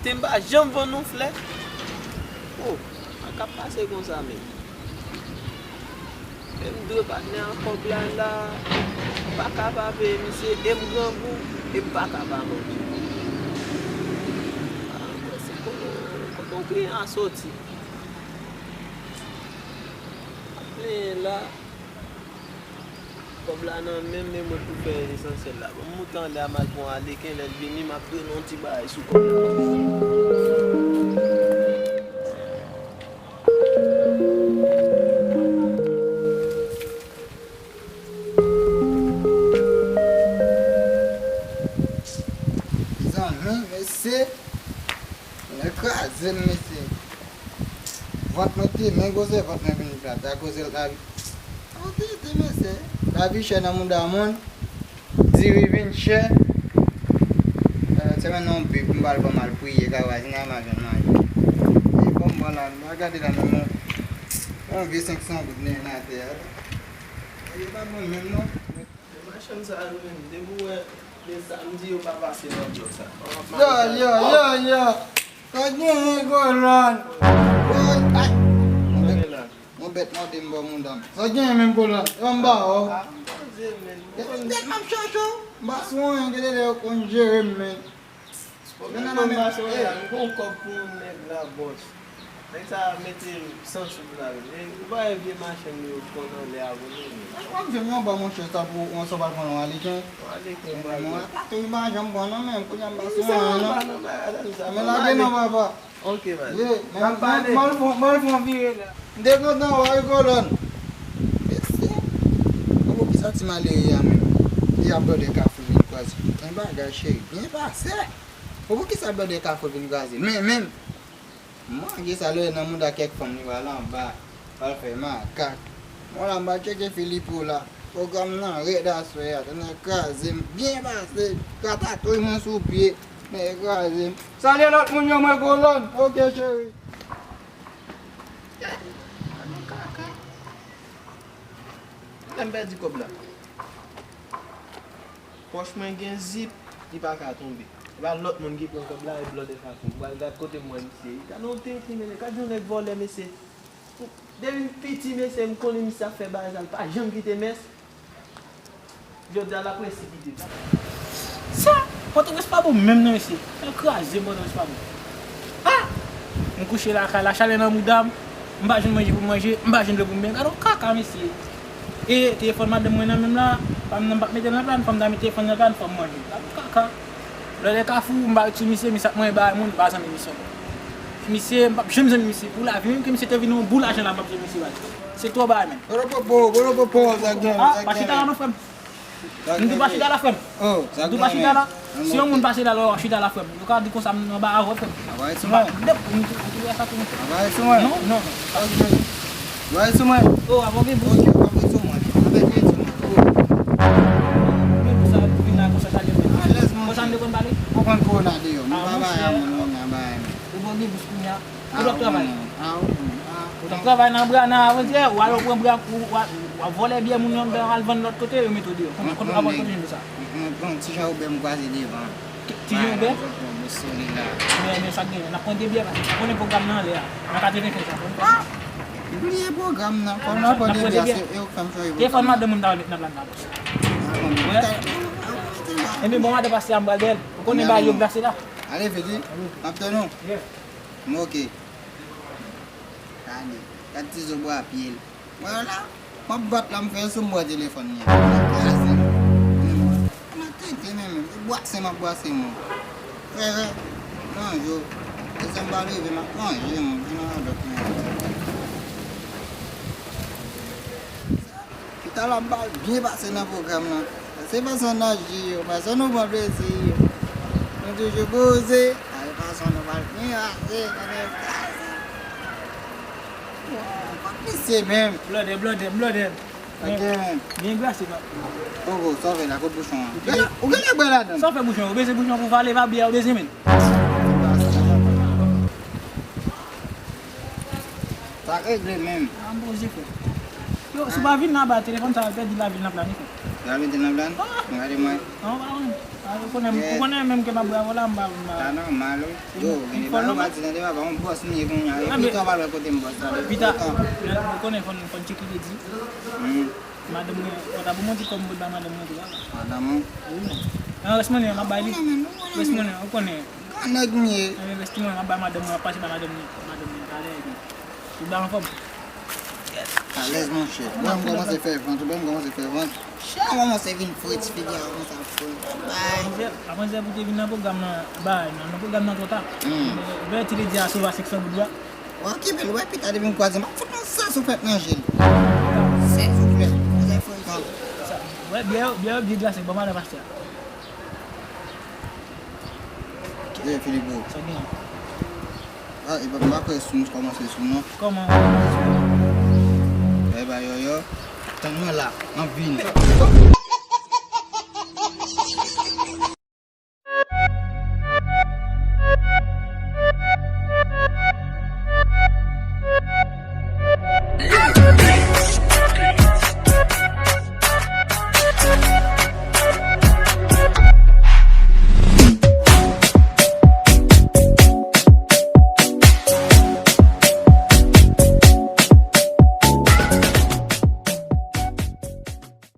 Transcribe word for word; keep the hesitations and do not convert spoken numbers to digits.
Te m pa janm vann yon flè. Oh, sa k ap pase konsa menm. E m dwe patnè a kòb la la, m pa ka pa peye misye, e m grangou, e m pa ka pa manje. Ah, mwen se kote, kote yon kliyan a soti. Ap plenyen la. Kòb la nan men m, men mwen pou fè lesansyèl la. Bon, m moute anlè a, m al pran aleken, lè l vini, m ap done yon ti bagay sou kòb la. Zanmi, mesye, nèg kraze m, mesye. Vant mwen te, men gwosè vant mwen vin plat, akoz lavi. An verite, mesye, lavi chè nan mouda moun. Diri vin chè. Euh, se menm nan yon bib, m pral pran m al priye, ka vwazin nan m a jwenn manje. E bon, m pran la, m a gade la, menm yon, yon vye senk san goud nan atè a. E pa bon menm non. Machann sa yo menm, depi w wè, men sa m di yo pa pase nan blòk sa. Yo, yo, yo, yo. Sa genyen, Kolòn? Woy, ay. Mwen bèt, mwen bèt mòde m bò mouda m. Sa genyen menm, Kolòn? E ban m ba w. Depi m tèt m ap chache w, m pa sou anyen, gen de lè yo konn jere m, men. Pwoblèm nan m pa sou anyen, m gon kòb pou yon nèg la, bòs. Nèg sa mete san sou la. E ou pa wè vye machann yo konn anlè a vole, men. W ap jwenn yon ba monchè sa pou yon sòval pran yon aleken. Yon aleken, yon bagay. Mwen, pa tou, m pa janm pran non, men kounye a m pa sou anyen non. Men lage non, papa. Ok, man. Ye, n ap pale. M al fè, m al fè yon vire la. M te kontan wè w, Kolòn. Mesye. Bon, poukisa ti malere a menm? Li ap blòdè Kafou vin kwaze. Men bagay, cheri, byen pase. Bon, poukisa blòdè Kafou vin kwaze? Men, men. Manje sa lè nan mouda kèk fanm li pral anba, pral fè makak. Bon la m pral tcheke Filipo la. Pwogram nan rèd aswè a, tonnè kraze m, byen pase, ratatouy mwen sou pye, men kraze m. Salye lòt moun yo mwen Kolòn, oke cheri. Lè m pèdi kòb la. Pòch mwen gen zip, li pa ka tonbe. E pa lòt moun ki pran kòb la, e blòdè Kafou. M pral gad kote m wè misye. Gad yon tenten, men gad yon nèg vòlè, mesye. Depi m piti, mesye, m konnen misye ap fè bagay sa, l pa janm kite mès. Jodi a, l ap resi kite. Sa, Pòtoprens pa bon menm non, mesye. Sa kraze m, Pòtoprens pa bon. Ah! M kouche lakay la, chalè nan mouda m. M pa jwenn manje pou m manje, m pa jwenn dlo pou m benyen. Gad yon kaka, mesye. E telefòn madanm mwen nan men m la, pa m nan, m p ap mete l nan pla, fò m ta mete telefòn nan pla, fò m manje. Gad yon kaka. Blòdè Kafou, m pa ret sou misye, misye ap manyen bagay moun, m pa zanmi misye ankò. Misye, m p ap janm zanmi misye. Pou lavi, menm ke misye te vin yon boul lajan la, m p ap zanmi misye, baz. Se twò bagay, menm. Polopopo, polopopo, sa gen, ah, sa pa gen. Chita la non, frè m. M di w pa chita la, frè m. Oh, sa gen. M di w pa chita la. Si yon moun pase la, lè w chita la, frè m. Yo ka di konsa m anba avè w, frè m. Apa e sou mwen? M tou wè sa tou. Apa e sou mwen? Non, non, non. Ok. Apa e sou mwen? Oh, apa w gen bous? Ok, apa e sou mwen? Apa e sou mwen? Oh. Gen bous sa vin la konsa sa gen. Alèz, monchè. Konsa m te konn pale? Ou konn kowona deyò. M pa bay a moun, non, m pa bay a moun. Ou bon gen bous kounye a. Ou t ap travay? Ah, ou, ah, ou t ap travay nan bra, nan avantyè, ou al pran bra, ou, ou al, ou al vòlè byè moun nan, al vann lòt kote, yo mete w deyò. Konn, konn, avan kote jwenn sa. Yon ti jan Wobè m kwaze devan. Ti jan Wobè? Mwen, mwen sa gen, n ap pran de byè, paske ou konnen pwogram nan anlè a. Nan katrevenkenz la, konn fè. Ah! M bliye pwogram nan. Fò n ap pran de byè, se yo k fè m chanje pwogram nan. Telefòn madanm ou ta met nan plan nan, bòs. Ebyen, bon, madanm pase a m pral bèl. Ou konnen bagay yo glase la. Ale, Fedi. M ap tann ou. M oke. Gade, gad ti zo bwa pye l. Wè la, m ap bat la, m fè sou m bwè telefòn li an. Kraze m. Men mwen, m ap tete men, men, se bwase m ap bwase moun. Frè, frè, manje w. E si m pa leve, m ap manje moun. Vin nan radòt mwen. Chita la, m pral byen pase nan pwogram lan. Se fason n aji yo, fason nou pran plezi yo. Nou toujou poze, a e fason nou pral byen pase, konnen sa. Bon, pa misye menm. Blòdè, blòdè, blòdè. Ok, menm. Byen glase, papa. Koko, sa w fè la, kot bouchon an? Ou gen lè bwè ladan. Sa w fè bouchon an? Ou beze bouchon an pou vale, pa byè, ou beze menm. Sa regle menm. A, m poze, frè. Yo, si w pa vin la ba telefòn sa, w al pèdi lavi l nan plane, frè. Sa mete nan plan? Gade mwen. Non, pa konn. Ah, ou konnen, ou konnen menm ke m ap bravo la, m pa, m pa. Sa nòmal, wi. Yo, gen de bagay ou pa di nan deba, pa yon bòs m ye kounye a. Epi tou, w pa wè kote m bòs la. Pita, ou konnen fò n, fò n tcheke kredi. Hmm. Madanm mwen, pòtab ou mwen di kòm mwen ba madanm mwen tou, wala. Madanm ou? Wi, non. Nan rès mwen, m ap bay li. Rès mwen, ou konnen. Gran nèg m ye. Nan rès mwen, m ap bay madanm mwen, m ap pase bay madanm mwen, madanm mwen, talè, epi. Tout bagay anfòm? Alèz, monchè. Ou wè m kòmanse fè vant, ou wè m kòmanse fè vant. Chè, ou kòmanse vin fre, ti figi a kòmanse ap fre. Bay. Avan jè pou te vin nan pwogram nan, bay, nan, nan pwogram nan twò ta. Hmm. Vè ti ledi a sove a senk san goud la. Ou okipe l, wè, pita depi m kwaze, m ap fout yon sas ou fèt nan je l. Silvouplè, kòmanse fre vant. Sa, wè, byè, byè, byè glase, ban m ale pastè a. Ye, Filipo. Sa gen? Ah, e pa, m pa kwè sou m kòmanse sou non. Kòman? Bay bay yo yo. Tann mwen la, m ap vini.